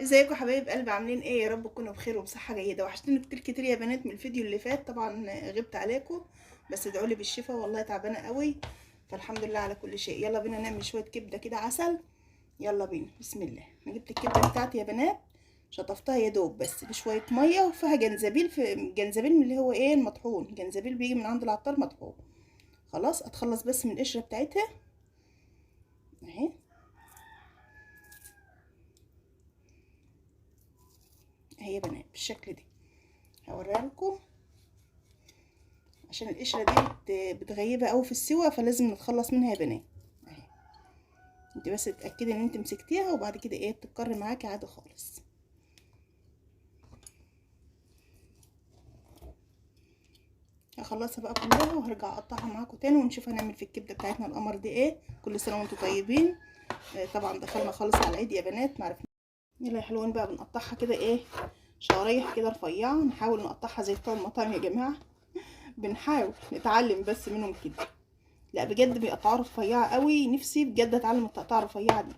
ازيكم حبايب قلب؟ عاملين ايه؟ يا رب تكونوا بخير وبصحه جيدة. وحشتوني كتير كتير يا بنات من الفيديو اللي فات، طبعا غبت عليكم، بس ادعوا لي بالشفاء، والله تعبانة قوي، فالحمد لله على كل شيء. يلا بينا نعمل شوية كبده كده عسل. يلا بينا، بسم الله. انا جبت الكبده بتاعتي يا بنات، شطفتها يا دوب بس بشوية مية، وفيها جنزبيل، في جنزبيل من اللي هو ايه المطحون، جنزبيل بيجي من عند العطار مطحون. خلاص اتخلص بس من القشرة بتاعتها اهي. اهي يا بنات بالشكل ده، هوريها لكم عشان القشرة دي بتغيبها قوي في السوا، فلازم نتخلص منها يا بنات. اهي انت بس اتاكدي ان انت مسكتيها، وبعد كده ايه بتتكر معاكي عادي خالص. هخلصها بقى كلها وهرجع اقطعها معاكم تاني، ونشوف هنعمل في الكبده بتاعتنا القمر دي ايه. كل سنة وانتم طيبين. طبعا دخلنا خالص على العيد يا بنات، معرفنا. يلا يا حلوين بقى، بنقطعها كده ايه شرايح كده رفيعة، نحاول نقطعها زي بتوع المطاعم يا جماعة. بنحاول نتعلم بس منهم كده، لا بجد بيقطعوها رفيعة قوي، نفسي بجد اتعلم التقطيع الرفيعة دي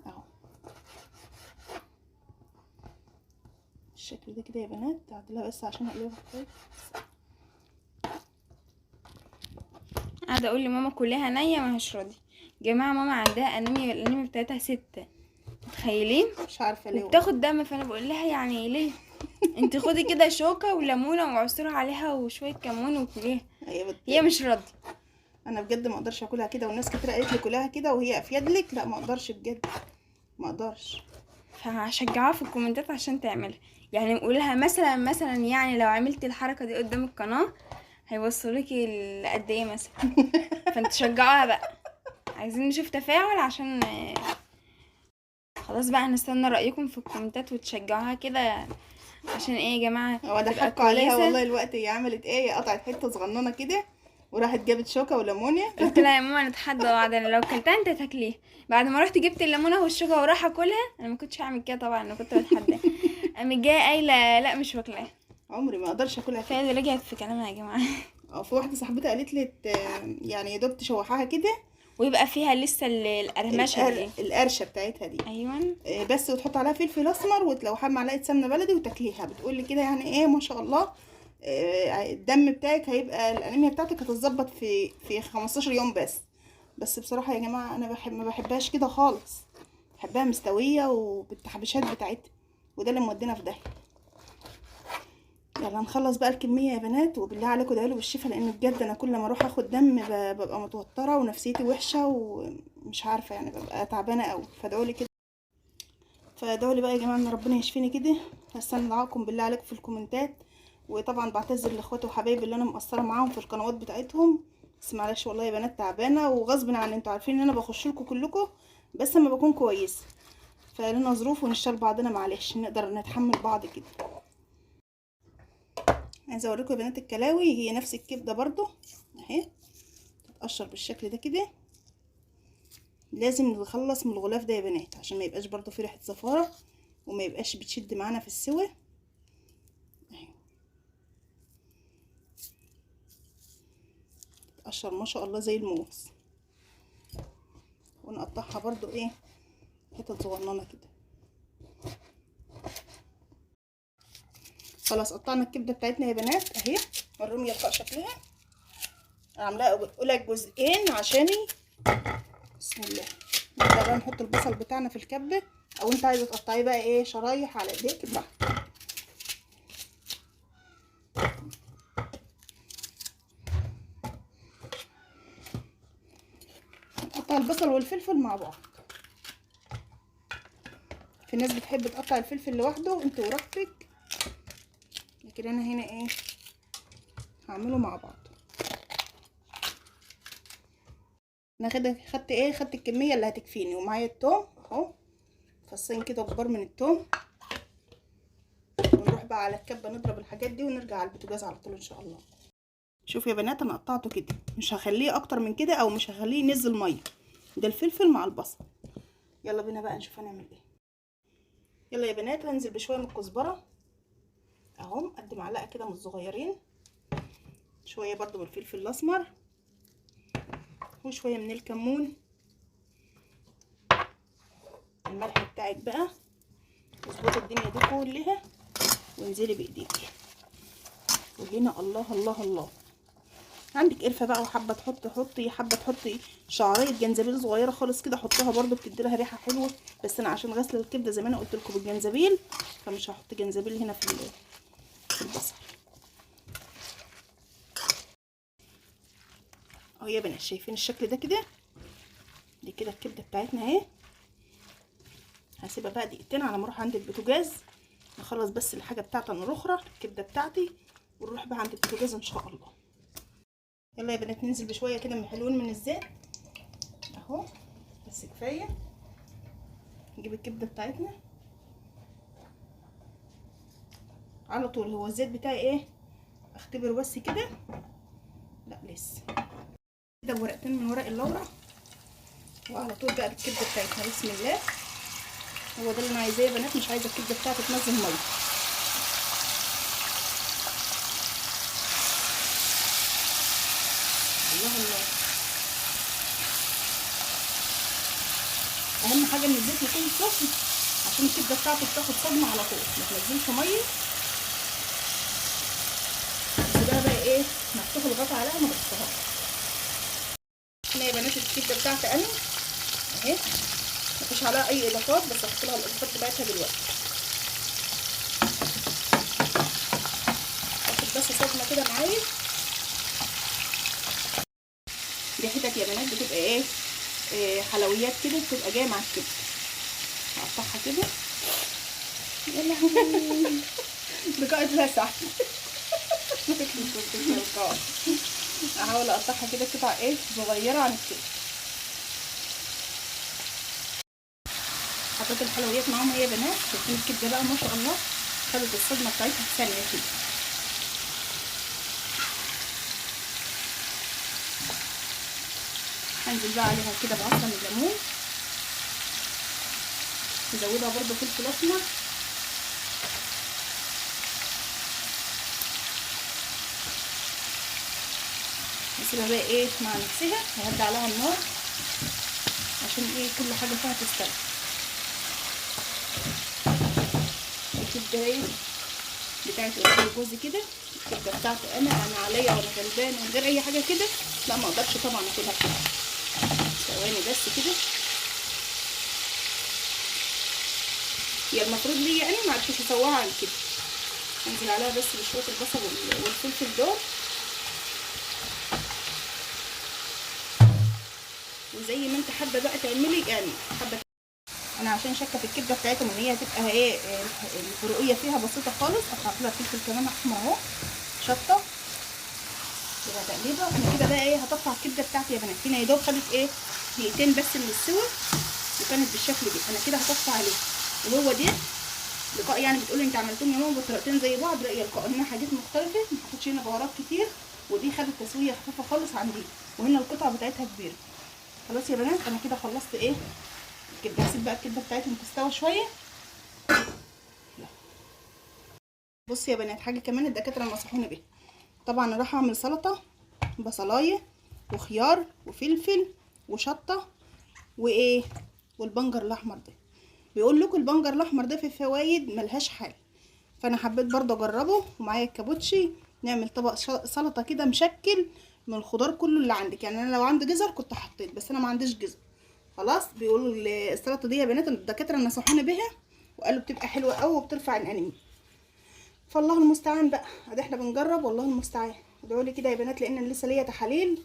اهو بالشكل ده كده يا بنات. تعدلها بس عشان اقلبها كويس. قاعدة اقول لماما كلها نيه ما هيش راضية. جماعة ماما عندها انيميا، الانيميا بتاعتها 6، متخيلين؟ مش عارفه ليه بتاخد دم، فانا بقول لها يعني ليه انت خدي كده شوكه وليمونه وعصرها عليها وشوية كمون وكليها. أيوة هي مش راضية. انا بجد ما اقدرش اكلها كده، والناس كتير قالت لي كلها كده وهي افيد لك، لا ما اقدرش بجد، ما اقدرش. فهشجعها في الكومنتات عشان تعملها، يعني نقول لها مثلا يعني لو عملتي الحركة دي قدام القناة هيوصلوكي قد ايه مثلا. فانت شجعوها بقى، عايزين نشوف تفاعل عشان خلاص بقى نستنى رأيكم في الكومنتات وتشجعوها كده عشان ايه يا جماعة. هو ده حقوا عليها والله. الوقت هي عملت ايه؟ قطعت حتة صغننة كده وراحت جابت شوكة وليمونة. قلت لها يا ماما نتحدى بعض، انا لو كلتها انت تاكليها. بعد ما رحت جبت الليمونة والشوكة وراح اكلها، انا ما كنتش هعمل كده طبعا، انا كنت بتحدى. قامت جاية قايلة لا مش واكلاها، عمري ما اقدرش اكلها كده. فهي رجعت في كلامها يا جماعة. في واحدة صاحبتي قالت لي يعني يا دوب تشوحها كده ويبقى فيها لسه القرمشه دي، القرشه بتاعتها دي. ايوه بس، وتحط عليها فلفل اسمر وتلوحها معلقه سمنه بلدي وتاكليها. بتقولي كده يعني ايه ما شاء الله، الدم بتاعك هيبقى، الانيميا بتاعتك هتتظبط في 15 يوم بس. بس بصراحة يا جماعة انا ما بحبهاش كده خالص، بحبها مستوية وبالتحبيشات بتاعتها، وده اللي مودينا في داهية. يلا نخلص بقى الكمية يا بنات، وبالله عليكم ادعوا لي بالشفا، لان بجد انا كل ما اروح اخد دم ببقى متوترة ونفسيتي وحشة ومش عارفه، يعني ببقى تعبانة قوي. فادعوا لي كده، فادعوا لي بقى يا جماعة ان ربنا يشفيني كده. هستنى دعاكم بالله عليكم في الكومنتات، وطبعا بعتذر لاخواتي وحبايبي اللي انا مقصرة معاهم في القنوات بتاعتهم، بس معلش والله يا بنات تعبانة وغصب عني، انتوا عارفين ان انا بخش لكم كلكم بس اما بكون كويسة، فلنا ظروف ونشتغل بعضنا، معلش نقدر نتحمل بعض كده. عايزه اوريكم يا بنات الكلاوي، هي نفس الكبده برضو اهي، تتقشر بالشكل ده كده. لازم نتخلص من الغلاف ده يا بنات عشان ما يبقاش برضو في ريحه زفاره وما يبقاش بتشد معانا في السوا اهي. تتقشر ما شاء الله زي الموز. ونقطعها برضو ايه حتت صغننه كده. خلاص قطعنا الكبده بتاعتنا يا بنات اهي، وريهم يا شكلها. انا عاملاها اقول جزئين عشاني. بسم الله. نبدا بقى نحط البصل بتاعنا في الكبه، او انت عايزه تقطعيه بقى ايه شرايح على ايديك براحتك. نقطع البصل والفلفل مع بعض. في ناس بتحب تقطع الفلفل لوحده، انت وراحتك، لكن انا هنا ايه هعمله مع بعض. انا خدت ايه، خدت الكمية اللي هتكفيني، ومعايا التوم اهو، فصين كده كبار من التوم. ونروح بقى على الكبه نضرب الحاجات دي ونرجع على البوتاجاز على طول ان شاء الله. شوفوا يا بنات انا قطعته كده، مش هخليه اكتر من كده او مش هخليه ينزل مية. ده الفلفل مع البصل. يلا بينا بقى نشوف هنعمل ايه. يلا يا بنات هنزل بشوية من الكزبره اهو، قد معلقه كده من الصغيرين، شوية برضو من الفلفل الاسمر، وشوية من الكمون، الملح بتاعي بتاعك بقى، اظبطي الدنيا دي كلها وانزلي بايديكي. وهنا الله الله الله. عندك قرفه بقى وحابة تحطي حطي، حابة تحطي شعرية جنزبيل صغيرة خالص كده حطها برده، بتدي لها ريحه حلوة. بس انا عشان غسله الكبده زي ما انا قلت لكم بالجنزبيل، فمش هحط جنزبيل هنا في البصل. اهو يا بنات شايفين الشكل ده كده، دي كده الكبده بتاعتنا اهي. هسيبها بقى دقيقتين على ما اروح عند البوتاجاز، نخلص بس الحاجة بتاعتنا الاخرى الكبده بتاعتي، ونروح بقى عند البوتاجاز ان شاء الله. يلا يا بنات ننزل بشوية كده من حلوين من الزيت اهو، بس كفاية. نجيب الكبده بتاعتنا على طول. هو الزيت بتاعي ايه، اختبره بس كده، لا لسه كده، ورقتين من ورق اللورة، وعلى طول بقى بالكبده بتاعتنا. بسم الله. هو ده اللي انا عايزاه يا بنات، مش عايزه الكبده بتاعتي تنزل مية. الله الله. اهم حاجة ان الزيت يكون سخن عشان الكبده بتاعتك تاخد صدمة على طول، ما تنزلش مية. سيبها بقى ايه مفتوح الغطا عليها ما تغطيهاش. هنا يا بنات الكبده بتاعتي انا اهي، مفيش عليها اي اضافات، بس هحط لها الاضافات بتاعتها دلوقتي. اخد بس صدمة كده معايا. دي حتت يا بنات بتبقى ايه، حلويات كده، بتبقى جاية مع الكبده. هقطعها كده. يا لهوي بقاء لسع. احاول اقطعها كده قطع ايه صغيرة عن الكبده. حطيت الحلويات معاهم اهي يا بنات. شايفين الكبده بقى ما شاء الله خدت الصدمة بتاعتها في ثانية كده. هنزل بقى عليها كده بعصره من الليمون، نزودها برده فلفل اسمر، نسيبها بقى ايه مع نفسها، وهدي عليها النار عشان ايه كل حاجة فيها تستوي. الكبده ايه بتاعت جوزي كده، الكبده بتاعتي انا عليا وانا غلبانه من غير اي حاجة كده، لا ما اقدرش طبعا اكلها كده. ثواني بس كده، هي المفروض ليا انا ما عرفتش اسويها عن كده. انزل عليها بس بشوية البصل والفلفل دول، وزي ما انت حابة بقى تعملي يعني حابة. انا عشان شاكه في الكبده بتاعتهم ان هي هتبقى ايه الفروقيه فيها بسيطة خالص، احط لها فلفل كمان احمر اهو، شطه كده تقليبه. انا كده بقى ايه هطفي على الكبده بتاعتي يا بنات. هنا يا دوب خدت ايه دقيقتين بس من السوا، وكانت بالشكل ده. انا كده هطفي عليها. وهو ده لقاء يعني بتقولي انت عملتهم يا ماما بطريقتين زي بعض، لا يا لقاء هنا حاجات مختلفة، ما حطيتش هنا بهارات كتير، ودي خدت تسويه خفيفة خالص عن دي، وهنا القطعة بتاعتها كبيرة. خلاص يا بنات انا كده خلصت ايه الكبده. هسيب بقى الكبده بتاعتهم تستوى شوية. بصوا يا بنات حاجة كمان الدكاترة نصحوني بيها. طبعا راح اعمل سلطة بصلايه وخيار وفلفل وشطه وايه والبنجر الاحمر ده. بيقول لكم البنجر الاحمر ده فيه فوايد ملهاش حل، فانا حبيت برضه اجربه. ومعايا الكابوتشي، نعمل طبق سلطة كده مشكل من الخضار كله اللي عندك. يعني انا لو عندي جزر كنت حطيت، بس انا ما عنديش جزر. خلاص بيقولوا السلطة دي يا بنات الدكاترة نصحوني بيها وقالوا بتبقى حلوة قوي وبترفع الانيميا. فالله المستعان بقى، ادي احنا بنجرب والله المستعان. ادعوا لي كده يا بنات لان لسه ليا تحاليل،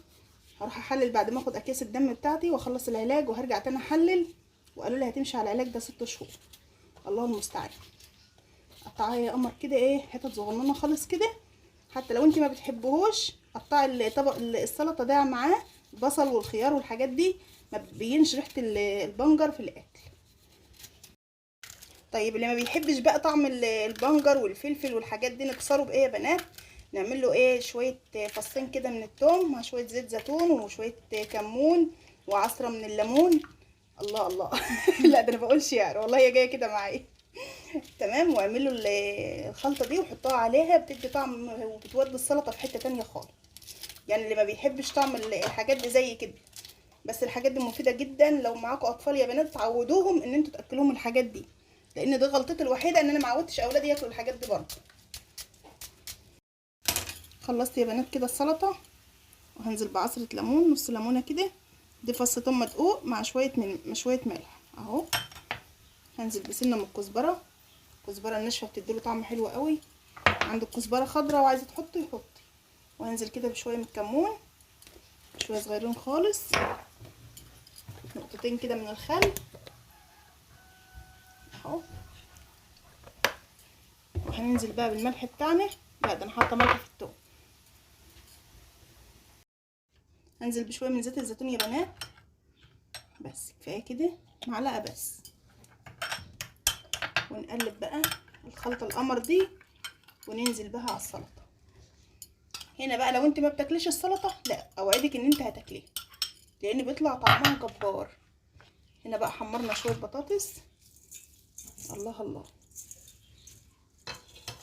هروح احلل بعد ما اخد اكياس الدم بتاعتي واخلص العلاج، وهرجع تاني احلل، وقالوا لي هتمشي على العلاج ده 6 شهور. الله المستعان. قطعيها يا قمر كده ايه حتت صغننه خالص كده، حتى لو انت ما بتحبهوش قطعي الطبق السلطة ده معاه البصل والخيار والحاجات دي، ما بتبينش ريحه البنجر في الاكل. طيب اللي ما بيحبش بقى طعم البنجر والفلفل والحاجات دي نكسره بايه يا بنات؟ نعمل له ايه شوية فصين كده من الثوم مع شوية زيت زيتون وشوية كمون وعصره من الليمون. الله الله لا ده انا بقولش يعني والله هي جاية كده معايا تمام. واعملوا الخلطة دي وحطوها عليها، بتدي طعم وبتودي السلطة في حتة تانية خالص. يعني اللي ما بيحبش طعم الحاجات دي زي كده بس الحاجات دي مفيدة جدا. لو معاكم اطفال يا بنات تعودوهم ان انتوا تاكلوهم الحاجات دي، لان دي غلطتي الوحيدة ان انا ما عودتش اولادي ياكلوا الحاجات دي برضه. خلصت يا بنات كده السلطة، وهنزل بعصره ليمون، نص ليمونه كده، دي فص ثوم مدقوق مع شوية من شوية ملح اهو. هنزل بسنة من الكزبره، الكزبره الناشفه بتديله طعم حلو قوي. عندك كزبره خضراء وعايزه تحطي حطي. وهنزل كده بشوية من الكمون، شوية صغيرين خالص، نقطتين كده من الخل اهو. وهننزل بقى بالملح بتاعنا، لا ده انا حاطه ملح في التوم. هنزل بشوية من زيت الزيتون يا بنات، بس كفاية كده، معلقه بس. ونقلب بقى الخلطة القمر دي وننزل بها على السلطة. هنا بقى لو انت ما بتاكليش السلطة، لا اوعدك ان انت هتاكليها، لان بيطلع طعمها جبار. هنا بقى حمرنا شوية بطاطس، الله الله،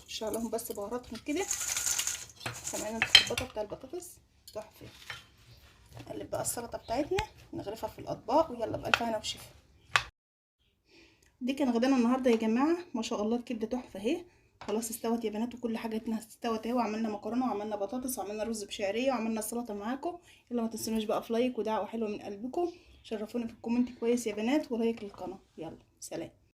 ان شاء الله بس بهاراتهم كده. سامعين الخربطه بتاع البطاطس تحفة. نقلب بقى السلطة بتاعتنا، نغرفها في الاطباق، ويلا بألف هنا وشفا. دي كان غدانا النهارده يا جماعة، ما شاء الله الكبده تحفة اهي، خلاص استوت يا بنات، وكل حاجتنا استوت اهي، وعملنا مكرونه وعملنا بطاطس وعملنا رز بشعريه وعملنا السلطة معاكم. يلا ما تنسوناش بقى في like ودعوة حلوة من قلبكم، شرفوني في ال comment كويس يا بنات، و like للقناة. يلا سلام.